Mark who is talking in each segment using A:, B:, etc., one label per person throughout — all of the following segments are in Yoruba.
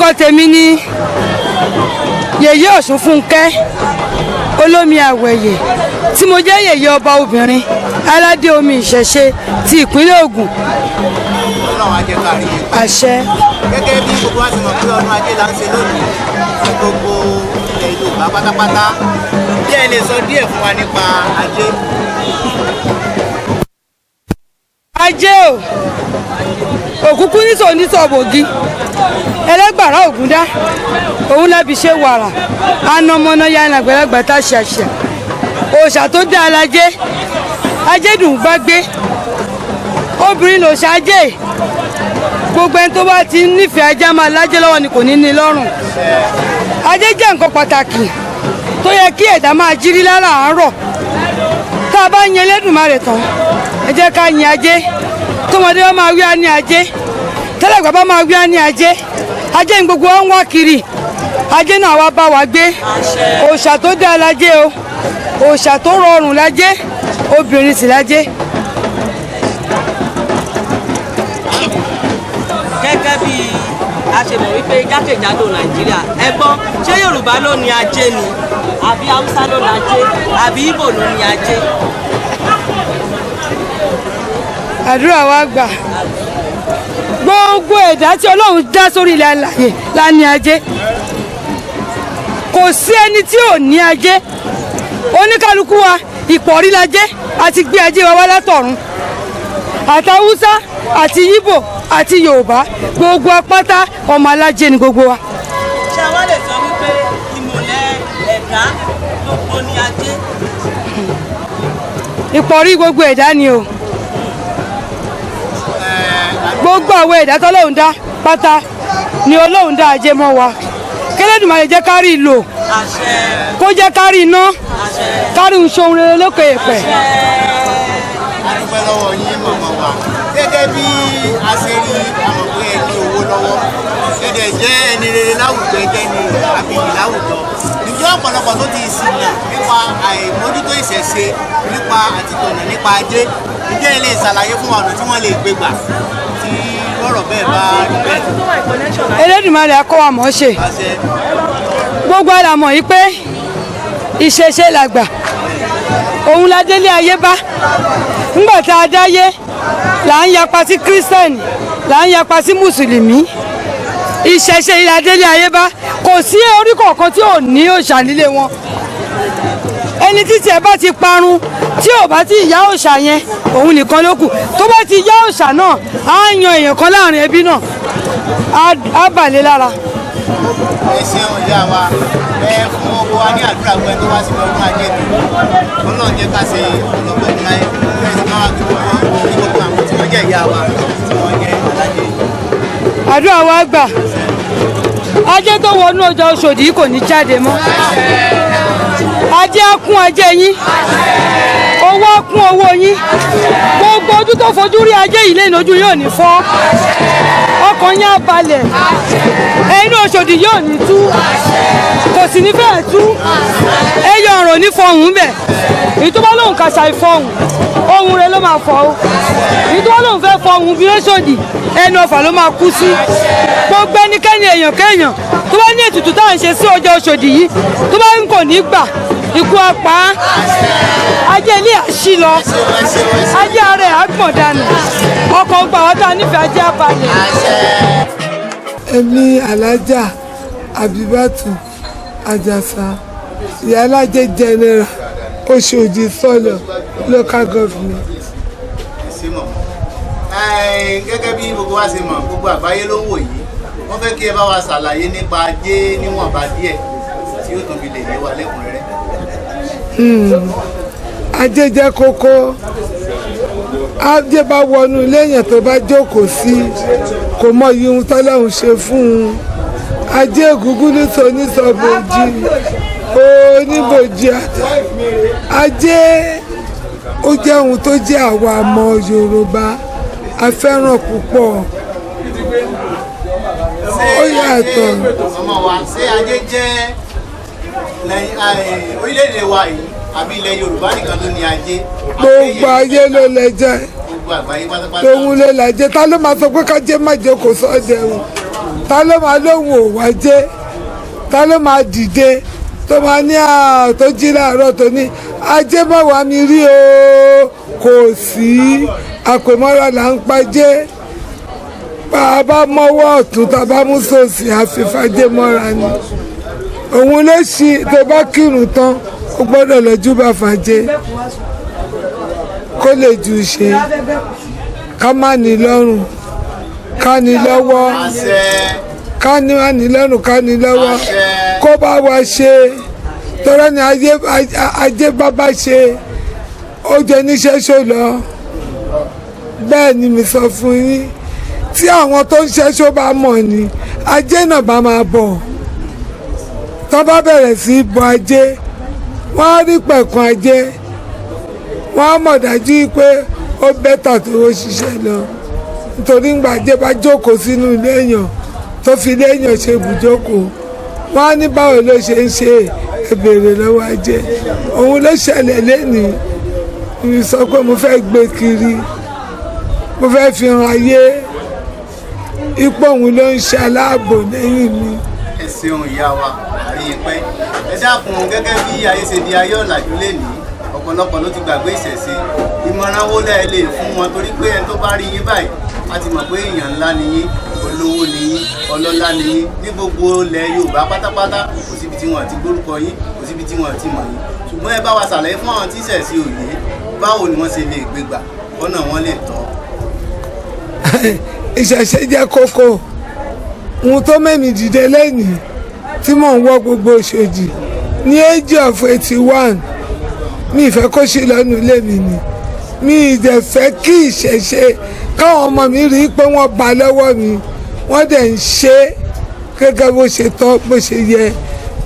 A: Orúkọ tèmi ni Yèyé Ọ̀ṣun Fúnkẹ́ Olómi Àwẹ̀yẹ, tí mo jẹ́ yèyé ọba obìnrin aládé omi ìṣẹ̀ṣe ti ìpínlẹ̀ Ògùn.
B: Ọlọ́run á jẹ́ ká rí i.
A: Àṣẹ.
B: Gẹ́gẹ́ bí gbogbo wa ti mọ̀ pé ọdún ajé là ń ṣe lónìí ní gbogbo ilẹ̀ Yorùbá pátápátá, bí ẹ lè sọ díẹ̀ fún wa nípa ajé.
A: Ajé o, òkúkú níṣò níṣò bògì ẹlẹ́gbàrá ògúndá, òun lábi ṣe wàrà anamọ́nà yánnà àgbàlagbà tá ṣàṣà òòṣà tó dá alájẹ. Ajé dùn gbágbé, obìnrin lòṣà ajé. Gbogbo ẹni tó bá ti nífẹ̀ẹ́ ajé á máa lájẹ́ lọ́wọ́ ni, kò ní ní lọ́rùn. Ajé jẹ́ nǹkan pàtàkì tó yẹ kí ẹ̀dá máa jírí láràárọ̀. Tá a bá yin Elédùmarè tán, ẹ jẹ́ ká yin ajé. Tọmọdé bá máa wí, á ní ajé. Tẹ́lẹ̀gbà bá máa wí, á ní ajé. Ajé ní gbogbo wa ń wá kiri. Ajé náà wá bá wa gbé. Òòṣà tó dá lajé o, òòṣà tó rọrùn lajé, obìnrin sì lajé.
C: Gẹ́gẹ́ bí a ṣe mọ̀ wípé jákèjádò Nàìjíríà, ẹ gbọ́, ṣé Yorùbá ló ní ajé ni, àbí Haúsá ló ní ajé, àbí Ìgbò ló ní ajé?
A: Àdúrà wa gbà. Gbogbo ẹ̀dá tí Ọlọ́run dá sórí ilẹ̀ alààyè la ní ajé. Kò sí ẹni tí ò ní ajé. Oníkálukú wa, ìpọ̀rí la jẹ́, àti gbé ajé wa wá látọ̀run. Àtàwùsá àti Yíbò àti Yorùbá, gbogbo apáta ọmọ alájẹ ni gbogbo wa.
C: Ṣé a wá lè sọ wípé ìmùlẹ̀ ẹ̀dá gbogbo ní ajé?
A: Ìpọ̀rí gbogbo ẹ̀dá ni o. Gbogbo àwọn ẹ̀dá tọ́lọ́hun dá pátá ni Ọlọ́hun dá ajé mọ́ wa. K'Ẹlẹ́dùmarè jẹ́ ká rí lò,
C: Àṣẹ.
A: kó jẹ́ ká rí iná,
C: Àṣẹ.
A: kárí ń ṣohun rere lókè èèpẹ̀.
B: A dúpẹ́ lọ́wọ́ yín, mọ̀mọ́ wa. Gẹ́gẹ́ bí a ṣe rí, a mọ̀ pé ẹ ní owó lọ́wọ́, ẹ dẹ̀ jẹ́ ẹni rere láwùjọ, ẹ jẹ́ ẹni abiyì láwùjọ. Ǹjẹ́ ọ̀pọ̀lọpọ̀ tó ti ṣìnà nípa àìmójútó ìṣẹ̀ṣe, nípa àtìtọ̀nà nípa ajé, ǹjẹ́ ẹ lè ṣàlàyé fún wa ọ̀nà tí wọ́n lè gbé gbà tí lọ́rọ̀ bẹ́ẹ̀ bá rí bẹ́ẹ̀?
A: Elédùmarè á kọ́ wa mọ̀ ọ́ ṣe.
B: Àṣẹ.
A: Gbogbo àlàmọ̀ yìí pé ìṣẹ̀ṣe làgbà, òun la délé ayé bá. Ńgbà tá a dáyé là ń yapa sí kírísítẹ́nì, là ń yapa sí mùsùlùmí. Ìṣẹ̀ṣe yìí la délé ayé bá. Kò sí orí kọ̀ọ̀kan tí ò ní òòṣà nílé wọn. Ẹni títí ẹ bá ti parun, tí ò bá ti yá òòṣà yẹn, òun nìkan ló kù. Tó bá ti yá òòṣà náà, á yan èèyàn kan láàrin ẹbí náà, á bà lé lára.
B: Ẹ ṣeun, ìyá wa. Ẹ fún gbogbo wa ní àdúrà pé tó wá sí ọdún ajé tó, Ọlọ́run jẹ́ ká ṣe ọ̀pọ̀lọpọ̀ ní láyé. Ẹ sì máa kí gbogbo ní gbogbo àwọn tí wọ́n jẹ́ ìyá wa, tí wọ́n jẹ́ alájẹ.
A: Àdúrà wa gbà. Ajé tó wọnú ọjà Oṣòdì yìí kò ní jáde mọ́. Ajé á kún ajé yín, owó á kún owó yín. Gbogbo ojú tó fojú rí ajé yìí lẹ́nu, ojú yóò ní fọ́, ọkàn yín á balẹ̀. Ẹ̀yin Oṣòdì yóò ní tú, kò sì ní fẹ́ẹ̀ tú. Ẹyọ ọ̀rọ̀ ní fọhùn bẹ̀. Èyí tó bá lóun kàṣà ìfọhùn, ohun rẹ̀ ló máa fọ o. Èyí tó bá lóun fẹ́ fọhùn bí lóṣòdì, ẹnu ọfà ló máa kú sí. Gbogbo ẹnikẹ́ni, èèyàn kéèyàn tó bá ní ètùtù tá à ń ṣe sí ọjọ́ Oṣòdì yìí, tó bá ń kò ní gbà, ikú apá. Ajé ilé àṣì lọ, ajé ara ẹ̀ á gbọ̀n dànù. Ọkọ̀ gbà wọ́n tá a nífẹ̀ẹ́, ajé abalẹ̀.
D: Èmi Alájà Abibatu Àjàsà, ìyálájẹ general, Oṣòdì Sọlọ Local Government.
B: Ẹ ṣé mọ̀. Gẹ́gẹ́ bí gbogbo wa ṣe mọ̀, gbogbo àgbáyé ló ń wò yìí, wọ́n fẹ́ kí ẹ bá wa ṣàlàyé nípa ajé níwọ̀nba díẹ̀ tí ó tún fi lè yé wa lẹ́kùnrẹ́rẹ́.
D: Ajé jẹ́ kókó. Ajé bá wọnú ilé èèyàn tó bá jókòó sí, kò mọ iye ohun tọ́lọ́run ṣe fún un. Ajé ògúngún nísọ onísọ̀bòjì oníbòjì. Ajé ó jẹ́ ohun tó jẹ́ àwa ọmọ Yorùbá a fẹ́ràn púpọ̀.
B: Ṣé
D: Ó yàtọ̀.
B: Ọmọ wa, ṣé ajé jẹ́ orílẹ̀-èdè wa yìí àbí ilẹ̀ Yorùbá nìkan ló ní ajé?
D: Gbogbo ayé ló lè jẹ́.
B: Gbogbo àgbáyé pátápátá.
D: Lòun lè làjẹ. Ta ló máa sọ pé kájé má jókòó sọ́dẹ̀ o? Ta ló máa lóhùn ò wájé? Ta ló máa dìde tó máa ní tó jí láàárọ̀ tó ní ajé má wá mi rí o? Kò sí. Àpèmọ́ra là ń pajé. Bá a bá mọ́wọ́ ọ̀tún, tá a bá mú sòsì, àfìfàjẹ́ mọ́ra ni. Òun ló ṣí. Tó bá kírun tán, ó gbọ́dọ̀ lọ júbà fàjẹ́ kó lè jù ṣe. Ká má ní lọ́rùn, ká ní lọ́wọ́.
B: Àṣẹ.
D: Ká ní má ní lọ́rùn, ká ní lọ́wọ́.
B: Àṣẹ.
D: Kó bá wa ṣe tọ́lá ní ajé. Ajé bábá ṣe, ó jẹ níṣẹ́ ṣó lọ. Bẹ́ẹ̀ ni mi sọ fún yín, tí àwọn tó ń ṣẹ́ṣó bá mọ̀ ni ajé náà bá máa bọ̀. Tó bá bẹ̀rẹ̀ sí í bọ ajé, wọ́n á rí pẹ̀kun ajé, wọ́n á mọ̀ dájú pé ó better tó ó ṣiṣẹ́ lọ, nítorí ńgbà ajé bá jókòó sínú ilé èèyàn, tó fi ilé èèyàn ṣe ibùjókòó, wọ́n á ní báwo ló ṣe ń ṣe? Ẹ béèrè lọ́wọ́ ajé. Òun ló ṣẹlẹ̀ lénìí. Mi sọ pé mo fẹ́ gbé kiri, mo fẹ́ fi hàn ayé ipò òun ló ń ṣe aláàbò lẹ́yìn mi.
B: Ẹ ṣeun, ìyá wa, àrí pẹ́. Ẹ dákun, gẹ́gẹ́ bí ayé ṣe di ayé ọ̀làjú lénìí, ọ̀pọ̀lọpọ̀ ló ti gbàgbé ìṣẹ̀ṣe. Ìmọ̀ràn wo lẹ́ lè fún wọn? Torí pé ẹni tó bá rí yín báyìí, a ti mọ̀ pé èèyàn ńlá ni yín, olówó ni yín, ọlọ́lá ni yín ní gbogbo ilẹ̀ Yorùbá pátápátá. Kò síbi tí wọ́n ti gbórúkọ yín, kò síbi tí wọ́n ti mọ̀ yín. Ṣùgbọ́n ẹ bá wa ṣàlàyé fún àwọn tí ìṣẹ̀ṣe òye, báwo ni wọ́n ṣe lè gbégbà ọ̀nà wọn lè tọ́?
D: Ìṣẹ̀ṣe jẹ́ kókó ohun tó mẹ́mi dìde lẹ́nìí tí mò ń wọ́ gbogbo Òṣòdì ní age of 81. Mi ìfẹ́ kó ṣe lọ́nu ilé mi ni. Mi ì dẹ̀ fẹ́ kí ìṣẹ̀ṣe káwọn ọmọ mi rí i pé wọ́n bá lọ́wọ́ mi, wọ́n dẹ̀ ń ṣe é gẹ́gẹ́ bó ṣe tọ́, bó ṣe yẹ,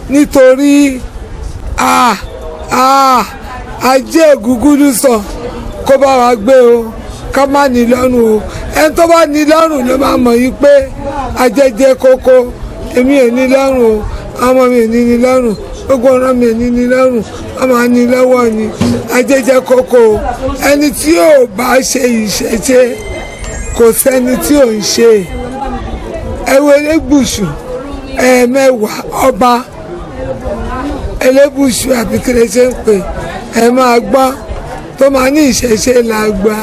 D: nítorí ajé ògúngúlù sọ kó bá wa gbé o, ká má ní lọ́rùn o. Ẹni tó bá ní lọ́rùn ló máa mọ̀ yí pé ajẹjẹ kókó. Èmi ò ní lọ́rùn o, ọmọ mi ò ní ní lọ́rùn, gbogbo ọ̀ràn mi ò ní ní lọ́rùn, wọ́n máa ní lọ́wọ́ ni. Ajẹjẹ kókó o. Ẹni tí ò bá ṣe ìṣẹ̀ṣe, kò sẹ́ni tí ò ń ṣe. Ẹwọ Elégùṣù, ẹ̀ẹ̀mẹwàá ọba Elégùṣù, àbí kí lè ṣe ń pè, ẹ máa gbọ́ tó máa ní ìṣẹ̀ṣe làgbà,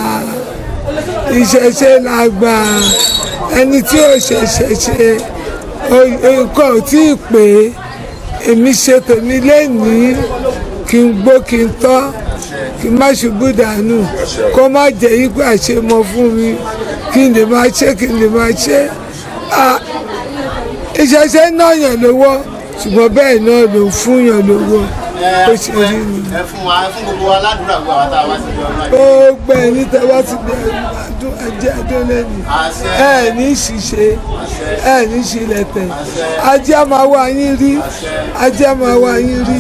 D: ìṣẹ̀ṣe làgbà. Ẹni tí ò ṣẹ̀ṣẹ̀ ṣe, nǹkan ò tí ì pé. Èmi ṣe tèmi lénìí, kí n gbó, kí n tọ́, kí n má ṣubú dànù, kó má jẹ́ yípo àṣemọ fún mi, kí n lè máa ṣe, kí n lè máa ṣe. Ìṣẹ̀ṣe náà yàn lówó, ṣùgbọ́n bẹ́ẹ̀ náà ló fún yàn lówó.
B: Ẹ
D: Ó ṣe rí ni.
B: Ẹ fún wa, ẹ fún gbogbo wa ládùúrà, gbogbo àwọn tá a wá síbi ọdún ajé.
D: Gbogbo ẹni tẹ wá sí bí ọdún ajé adólẹ́nì,
B: Àṣẹ.
D: ẹ ní ṣiṣẹ́, ẹ ní ṣílẹ̀tẹ̀. Ajé á máa wá yín rí, ajé á máa wá yín rí.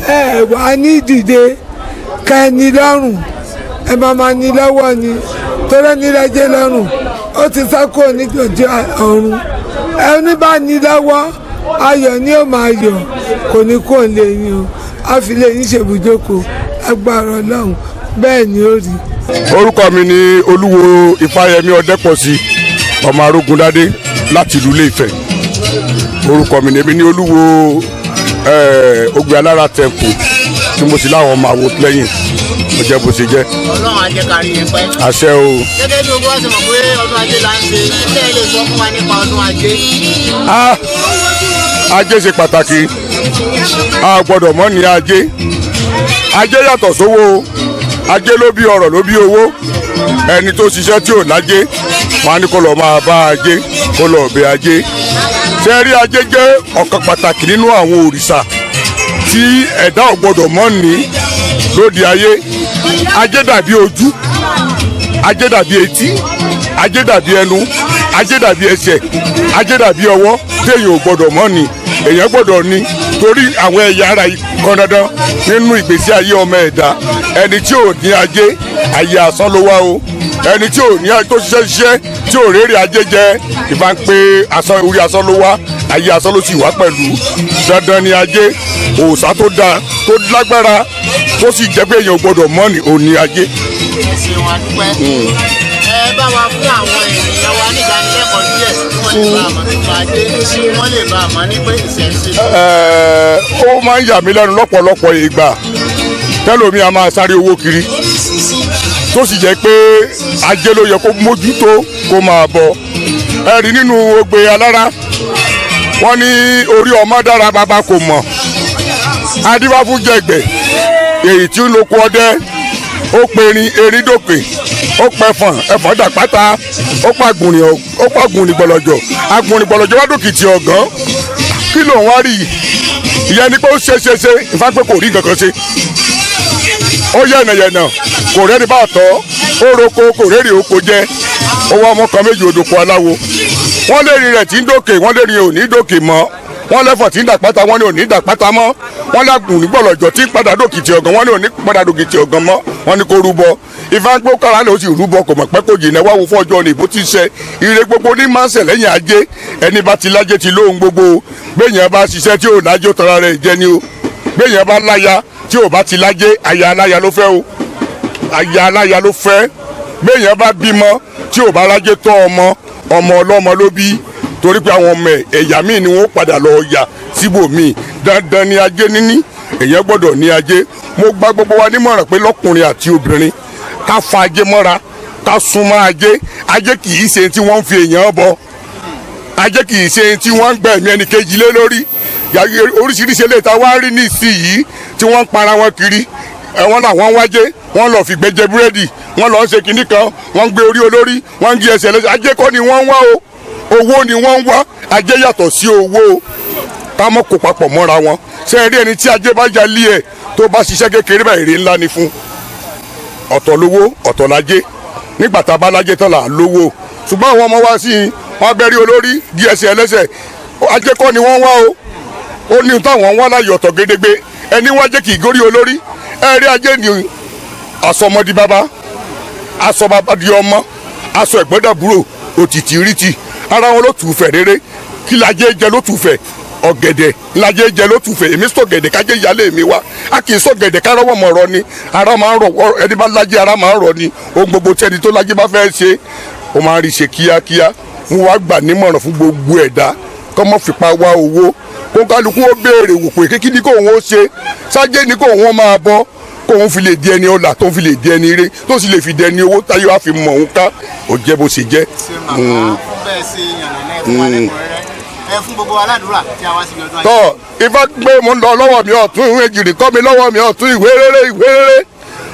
D: Ẹ wà ní dìde ká ẹ ní lọ́rùn, ẹ máa máa ní lọ́wọ́ ni, torí ẹni lẹ́jẹ̀ lọ́rùn, ó ti sá kúrò ní gbòjú ọ̀run. Ẹni bá ní lọ́wọ́, ayọ̀ ni ó máa yọ̀, kò ní kó lè yín o, á fi lè yín ṣèbùjókòó. Agbára Ọlọ́run, bẹ́ẹ̀ ni ó rí.
E: Orúkọ mi ni Olúwo Ifáyẹmí Ọdẹpọ̀sí, ọmọ Arógundádé láti ìlú Ilé-Ifẹ̀. Orúkọ mi ni, èmi ní Olúwo Ògbé Alára Temple, tí mo sì láwọn ọmọ àwo lẹ́yìn. Mo jẹ́ bó ṣe jẹ́.
B: Ọlọ́run á jẹ́ ká rí yín pẹ́.
E: Àṣẹ o.
B: Gẹ́gẹ́ bí gbogbo wa ṣe mọ̀ pé ọdún ajé là ń ṣe, ilé ẹ lè sọ fún wa nípa ọdún ajé?
E: Ah, ajé ṣe pàtàkì. A gbọ́dọ̀ mọ̀ ní ajé. Ajé yàtọ̀ sówó o. Ajé ló bí ọrọ̀, ló bí owó. Ẹni tó ṣiṣẹ́ tí ò lájé, wọn á ní kó lọ́ọ́ máa bá ajé, kó lọ́ọ́ bẹ ajé. Ṣé rí, ajé jẹ́ ọ̀kan pàtàkì nínú àwọn òrìṣà tí ẹ̀dá ò gbọ́dọ̀ mọ̀ ní lóde ayé. Ajé dàbí ojú, ajé dàbí etí, ajé dàbí ẹnu, ajé dàbí ẹsẹ̀, ajé dàbí ọwọ́ téèyàn ò gbọ́dọ̀ mọ̀ ní. Èèyàn gbọ́dọ̀ ní, torí àwọn ẹ̀yà ara yìí kan dandan nínú ìgbésí ayé ọmọ ẹ̀dá. Ẹni tí ò ní ajé, ayé asán ló wá o. Ẹni tí ò ní, tó ṣiṣẹ́ ṣiṣẹ́ tí ò rérè ajé jẹ, ìbá ń pé asán, orí asán ló wá, ayé asán ló sì wá pẹ̀lú. Dandan ni ajé. Òòṣà tó dáa, tó lágbára, tó sì jẹ́ pé èèyàn ò gbọ́dọ̀ mọ̀ ní, òní ajé.
B: Ẹ ṣeun, a dúpẹ́. Ẹ bá wa fún àwọn ènìyàn wa ní ìdánilẹ́kọ̀ọ́ díẹ̀. wọ́n lè bá àmọ́ nípa ajé, kí wọ́n lè bá àmọ́ ní pé ìṣẹ̀ṣe.
E: Ó máa ń yà mí lẹ́nu lọ́pọ̀lọpọ̀ ìgbà tẹ́lómi a máa sáré owó kiri, tó sì jẹ́ pé ajé ló yẹ kó mójútó kó máa bọ̀. Ẹ rí nínú ogbe alára, wọ́n ní orí ọmọ dára bàbá kò mọ̀, adíwáfún jẹgbẹ́ èyí tí ń loko ọdẹ, ó perin erin dòkè, ó pẹfọ̀n ẹfọ̀n dàpáta, ó pàgùnrìn, ó pàgùnrìn gbọ̀lọ̀jọ̀, agùnrìn gbọ̀lọ̀jọ̀ wá dòkìtì ọ̀gán. Kí ló ń wá rí yìí? Ìyẹn ni pé ó ṣe ṣe ṣe ìfá pé kò rí nǹkan kan ṣe, ó yẹ̀nàyẹ̀nà kò rẹ́ni bá tọ́, ó roko kò rẹ́rì oko jẹ́, ó wá ọmọ kan méjì odòkó aláwo. Wọ́n lè rin rẹ̀ tí ń dòkè, wọ́n lè rin òní dòkè mọ́, wọ́n lẹ́fọ̀ tí ń dàpáta, wọ́n ní òní dàpáta mọ́, wọ́n lágùn nígbọ̀lọ̀jọ̀ tí ń padà dòkìtì ọ̀gán, wọ́n ní òní padà dòkìtì ọ̀gán mọ́, wọ́n ní kó rúbọ. Ifá ń gbó kára lè ó sì rúbọ, kò mọ̀ pẹ́ kò jìnnà wá wo fọ́jọ́ ní ìbò tí ń ṣe ire gbogbo ní máa ń ṣẹ̀ lẹ́yìn ajé. Ẹni bá ti lájé ti lóhun gbogbo. Gbẹ̀yìn bá ṣiṣẹ́ tí ò lájé, ó tara rẹ̀ jẹ ni o. Gbẹ̀yìn bá láya tí ò bá ti lájé, aya aláya ló fẹ́ o, aya aláya ló fẹ́. Gbẹ̀yìn bá bímọ tí ò bá lájé tọ́ ọmọ, ọmọ ọlọ́mọ ló bí, torí pé àwọn ọmọ ẹ̀yà míì ni wọ́n padà lọ yà síbòmíì. Dandan ni ajé níní, èèyàn gbọ́dọ̀ ní ajé. Mo gba gbogbo wa nímọ̀ràn pé lọ́kùnrin àti obìnrin, ká fa ajé mọ́ra, ká súnmọ́ ajé. Ajé kì í ṣe tí wọ́n ń fi èèyàn bọ, ajé kì í ṣe tí wọ́n ń gbẹ̀mí ẹnì kejì lé lórí. Oríṣiríṣi eléyìí tá a wá rí nísìnyìí tí wọ́n ń para wọn kiri, wọ́n làwọn wájé, wọ́n lọ fìgbẹ́ jẹ búrẹ́dì, wọ́n lọ ṣe kinní kan, wọ́n ń gbé orí olórí, wọ́n ń gé ẹsẹ̀ lẹ́sẹ̀. Ajé kọ́ ni wọ́n ń wá o, owó ni wọ́n ń wá. Ajé yàtọ̀ sí owó o, ká mọ́ kó papọ̀ mọ́ra wọn. Ṣé ẹ rí ẹni tí ajé bá ya lé ẹ̀, tó bá ṣiṣẹ́ kékeré báyìí, èrè ńlá ni fún. Ọ̀tọ̀ lówó, ọ̀tọ̀ lájé. Nígbà tá a bá lájé tán là á lówó. Ṣùgbọ́n àwọn ọmọ wa sí i, wọ́n bẹ́rí olórí di ẹsẹ̀ ẹlẹ́sẹ̀. Ajé kọ́ ni wọ́n wá o, ó ní táwọn wá láyè ọ̀tọ̀ gédégbé. Ẹni wá jẹ́ kì í górí olórí. Ẹ rí ajé ni asọmọdi bàbá, aṣọ bàbá di ọmọ, aṣọ ẹ̀gbọ́n òtìtì rìtì ara wọn ló tù fẹ̀ rere. Kí lajé jẹ ló tù fẹ̀? Ọ̀gẹ̀dẹ̀ lajé jẹ ló tù fẹ̀. Èmi sọ̀gẹ̀dẹ̀ kájé ìyálé mi wá. A kì í sọ̀gẹ̀dẹ̀ kárọ̀wọ̀ mọ̀rọ̀ ni, ara máa ń rọ̀. Ẹni bá lajé, ara máa ń rọ̀ ni. Ohun gbogbo tí ẹni tó lajé bá fẹ́ ṣe, ó máa ń rí ṣe kíákíá. Mo wá gbà nímọ̀ràn fún gbogbo ẹ̀dá kọ́ mọ́ fipá wá owó, kó kálukú ó béèrè wò pé kí ni kóun ó ṣe, sájé ni kóun ó máa bọ́, kóun fi lè di ẹni ọlà, tó fi lè di ẹni ire, tó sì lè fi di ẹni owó táyé wá fi mọ̀ òun ká. Ó jẹ́ bó ṣe jẹ́.
B: Ṣe màmá fún bẹ́ẹ̀ ṣe yànnàná ẹ fún wa lẹ́kùnrẹ́rẹ́, ẹ fún gbogbo aládùúrà tí a wá síbi ọdún ajé.
E: Tọ́ ifá gbé, mo ń lọ lọ́wọ́ mi ọ̀tún, ìwé jìrì kọ́ mi lọ́wọ́ mi ọ̀tún, ìwé rere, ìwé rere.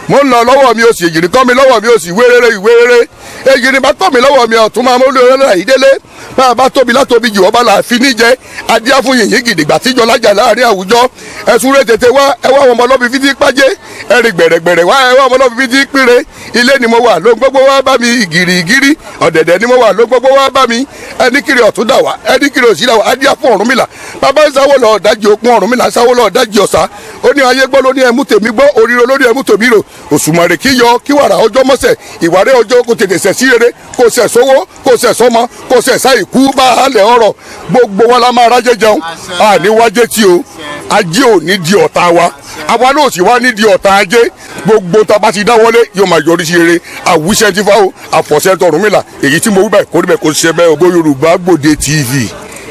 E: Mo ń lọ lọ́wọ́ mi òsì, èjìrì kọ́ mi lọ́wọ́ mi òsì, ìwé rere, ìwé rere. Èjìrì bá tọ́ mi lọ́wọ́ mi ọ̀tún, máa mú olóore láyé délé. Bá a bá tóbi látòbí jù, ọba là fi níjẹ. Adíá fún yìnyín gidigba tíjọ lájà láàrin àwùjọ. Ẹ̀sùn rẹ̀ tètè wá, ẹ wá àwọn ọmọ ọlọ́bí fi ti pàjẹ́, ẹ̀rì gbẹ̀rẹ̀gbẹ̀rẹ̀ wá, ẹ wá ọmọ ọlọ́bí fi ti pínre. Ilé ni mo wà ló ń gbogbo wá bá mi, ìgìrì ìgìrì ọ̀dẹ̀dẹ̀ ni mo wà ló ń gbogbo wá bá mi. Ẹni kiri ọ̀tún dà wá, ẹni kiri òsì dà wá. Adíá fún Ọ̀rúnmìlà, bàbá ń sáwó lọ ọ̀dájì òkun, Ọ̀rúnmìlà sáwó lọ ọ̀dájì ọ̀sà. Ó ní ayé gbọ́ ló ní ẹmú tèmi gbọ́, oríire lórí ẹmú tèmi rò. Òṣùmàrè kí yọ kí wàrà ọjọ́ mọ́sẹ̀, ìwàrẹ́ ọjọ́ kò tètè sẹ̀ sí rere, kò sẹ̀ sówó, kò sẹ̀ sọ́mọ, kò sẹ̀ sáì kú bá a lẹ̀ ọ̀rọ̀. Gbogbo wa la máa rájẹ́ jẹun, àní wájẹ́ tí o. Ajé ò ní di ọ̀tá wa, àwa náà sì wá ní di ọ̀tá ajé. Gbogbo tá a bá ti dáwọ́lé yóò máa yọrí sí rere. Àwíṣẹ́ ti fáwọn àfọ̀ṣẹ́ tọ̀rúnmìlà, èyí tí mo wí báyìí kó rí bẹ́ẹ̀, kó ṣiṣẹ́ bẹ́ẹ̀. Ògo Yorùbá Gbòde TV,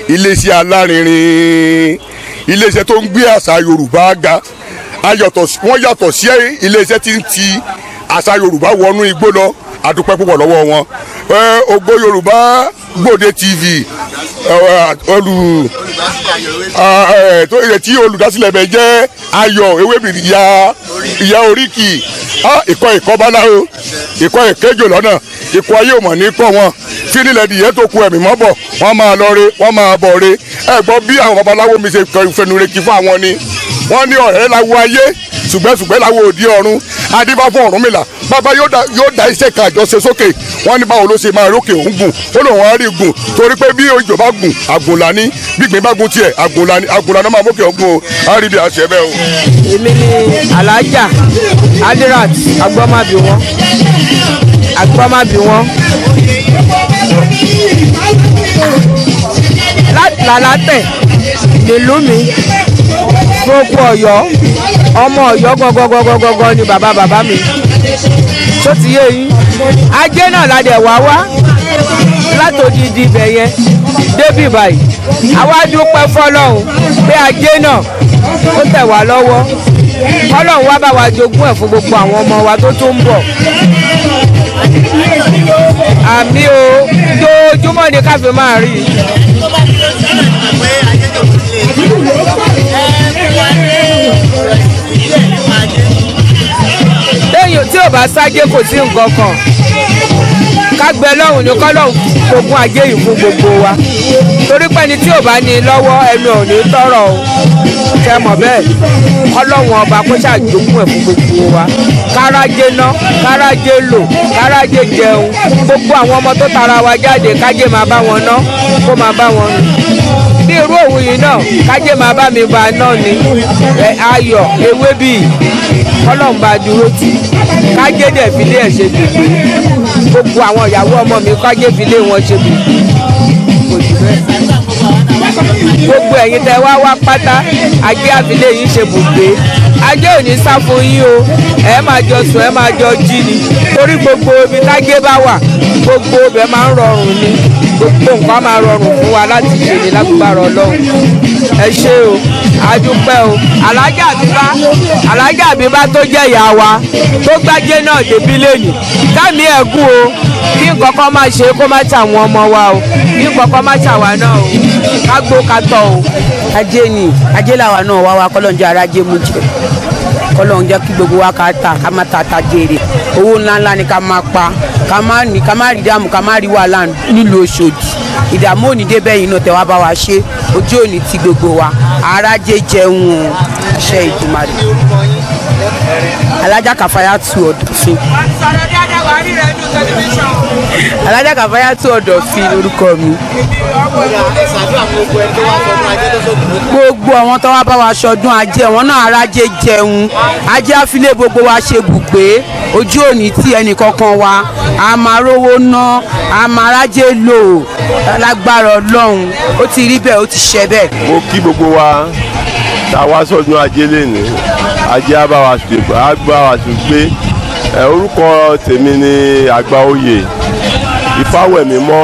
E: iléeṣẹ́ alárinrin, iléeṣẹ́ tó ń gbé àṣà Yorùbá ga. Wọ́n yàtọ̀ sí iléeṣẹ́ tí ń ti àṣà Yorùbá wọnú igbó lọ. Adúpẹ́ púpọ̀ lọ́wọ́ wọn. Ògo Yorùbá Gbòde TV, olù tó yẹ tí olùdásílẹ̀ bẹ̀ jẹ́ Ayọ̀ Ewébìrì ìyá oríkì, ìkọ́ ìkọ́ bá láwo, ìkọ́ ìkéjò lọ́nà, ìkọ́ ayé òmò ní kọ́ wọn fínilẹ̀ dìyẹ tó ku ẹ̀mí mọ́ bọ̀. Wọ́n máa lọ re, wọ́n máa bọ̀ re. Ẹ gbọ́ bí àwọn babaláwo mi ṣe fẹnure kí fún àwọn ni wọ́n ní ọ̀rẹ́ láwo ayé, ṣùgbẹ́ṣùgbẹ́ láwo òdi ọ̀run. Adébá fún Ọ̀rúnmìlà, bàbá yóò dá iṣẹ́ kan àjọṣe sókè. Wọ́n ní báwo ló ṣe máa rókè òun gùn? Ó lóun á rí gùn, torí pé bí òjò bá gùn, àgùnlá ní gbígbín bá gùn tiẹ̀, àgùnlá ní àgùnlá náà máa mókè ògùn o. Á rí bí a ṣe bẹ́ẹ̀ o.
C: Èmi ni Alájà Adirat Agbọ́mábíwọ́n, Agbọ́mábíwọ́n lálátẹ̀ nílùú mi, fúnpọ̀ Ọ̀yọ́, ọmọ Ọ̀yọ́ gangan ni bàbá bàbá mi. Tó ti yé yín, ajé náà la dẹ̀ wá wá látòdìdí ibẹ̀ yẹn.
F: débì báyìí. Àwa dúpẹ́ fọlọ́run pé ajé náà ó tẹ̀ wá lọ́wọ́. Ọlọ́run wá bá wa jogún ẹ̀ fún gbogbo àwọn ọmọ wa tó tún ń bọ̀. Àmì o, dojúmọ́ ni ká fi máa rí i.
B: Pé ajé jòkó sílé ẹ fún wa ní ìdílé nípa ajé.
F: Téèyàn tí ò bá sájé kò sí nǹkan kan. Ká gbẹ lọ́hùn ni kọ́lọ́hùn gbogbo ajé yìí fún gbogbo wa, torí pé ẹni tí ò bá ní lọ́wọ́ ẹnu ò ní tọrọ o. Ṣe mọ̀ bẹ́ẹ̀? Ọlọ́run ọba kó ṣàjogún ẹ̀ fún gbogbo wa, kárájé ná, kárájé lò, kárájé jẹun. Gbogbo àwọn ọmọ tó tara wa jáde, kájé máa bá wọn ná, kó máa bá wọn nù. Bí irú òun yìí náà, kájé máa bá mi bá a ná ni. Ẹ ayọ̀ ewé bíi kọ́lọ́n bá dúró tì í, kájé dẹ̀ fi lé ẹ̀ ṣe gbègbè. Gbogbo àwọn ìyàwó ọmọ mi, kájé fi lé wọn ṣe gbègbè. Kò jù bẹ́ẹ̀. Gbogbo ẹ̀yin tẹ́ wá wá pátá, ajé àfilẹ̀ yìí ṣe bùgbé. Ajé ò ní sá fún yín o. Ẹ máa jọ sùn, ẹ máa jọ jí ni, torí gbogbo ibi tájé bá wà, gbogbo ibẹ̀ máa ń rọrùn ni. Gbogbo nǹkan máa rọrùn fún wa láti ṣe ní lágbára Ọlọ́run. Ẹ ṣé o, adúpẹ́ o. Alájà Àbíbá, Alájà Àbíbá tó jẹ́ ìyá wa tó gbájé náà débí lẹ́yìn, kámi ẹ̀gún o. Kí nǹkan kan má ṣe, kó má ṣàwọn ọmọ wa o. Kí nǹkan kan má ṣàwa náà o. Ká gbó ká tọ̀ o.
G: Ajé ni, ajé làwa náà wá wa. Kọ́lọ́n jẹ́ arájé mú jẹ, kọ́lọ́n jẹ́ kí gbogbo wa ká ta, ká má ta ta jèrè. Owó ńláńlá ni ká máa pa, ká má ní, ká má rí dààmú, ká má rí wàhálà nílùú Òṣòdì. Ìdààmú òní débẹ̀ yìí náà tẹ̀ wá bá wa ṣe. Ojú òní ti gbogbo wa, arájé jẹun o. Àṣẹ Ìdùmarè. Alájà Kàfáyà tu Ọ̀dọ̀fin, Alájà Kàfáyà tu Ọ̀dọ̀fin lórúkọ mi.
B: Ẹ ṣàdúrà fún gbogbo ẹni tó wá sọdún ajé tó sókè lónìí.
G: Gbogbo àwọn tó wá bá wa ṣọdún ajé, àwọn náà arájé jẹun. Ajé àfilẹ̀ gbogbo wa ṣe bùgbé. Ojú òní tí ẹnì kankan wa, a máa rówó ná, a máa rájé lò lágbára Ọlọ́run. Ó ti rí bẹ́ẹ̀, ó ti ṣe bẹ́ẹ̀.
H: Mo kí gbogbo wa tá a wá sọdún ajé lénìí. Ajé á bá wa ṣe, á bá wa ṣe gbé ẹ. Orúkọ tèmi ni Àgbàoyè Ìfáwẹ̀mímọ́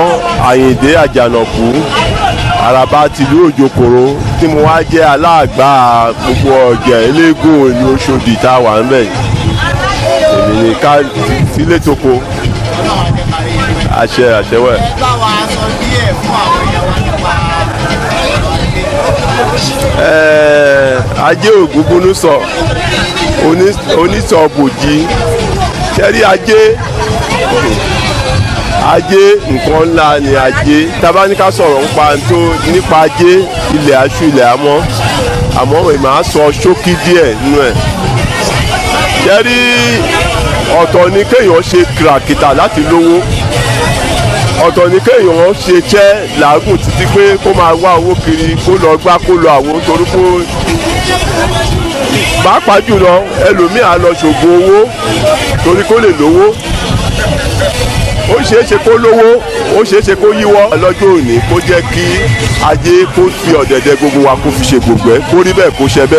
H: Àyìndé Àjànàkú Àràbà tìlú Òjòkòrò, tí mo wá jẹ́ aláàgbà gbogbo ọ̀jẹ̀ eléégún ìlú Ọ̀ṣọ́dì tá a wà ń bẹ̀ yìí. Èmi ní ká sílé toko, àṣẹ àṣẹwẹ̀.
B: Ẹ bá wa sọ díẹ̀ fún àwọn èèyàn wa nípa ọ̀rọ̀ ajé.
H: Ajé ògúngúnú sọ onísọ bòjì sẹ́rí ajé. Ajé nǹkan ńlá ni ajé. Tábà ní ká sọ̀rọ̀ nípa tó nípa ajé, ilẹ̀ aṣú ilẹ̀ amọ́, àmọ́ èmi á sọ ṣókí díẹ̀ nínú ẹ̀. Sẹ́rí, ọ̀tọ̀ ni kéèyàn ṣe kìràkìtà láti lówó, ọ̀tọ̀ ni kéèyàn ṣe iṣẹ́ làágùn títí pé kó máa wá owó kiri, kó lọ gbá, kó lọ àwo, torí kó pàápàá jùlọ ẹlòmíì á lọ ṣògùn owó torí kó lè lówó. Ó ṣeé ṣe kó lówó, ó ṣeé ṣe kó yíwọ́. Lọ́jọ́ òní, kó jẹ́ kí ajé kó fi ọ̀dẹ̀dẹ̀ gbogbo wa kó fi ṣe gbogbo ẹ̀, kó rí bẹ́ẹ̀, kó ṣe bẹ́ẹ̀.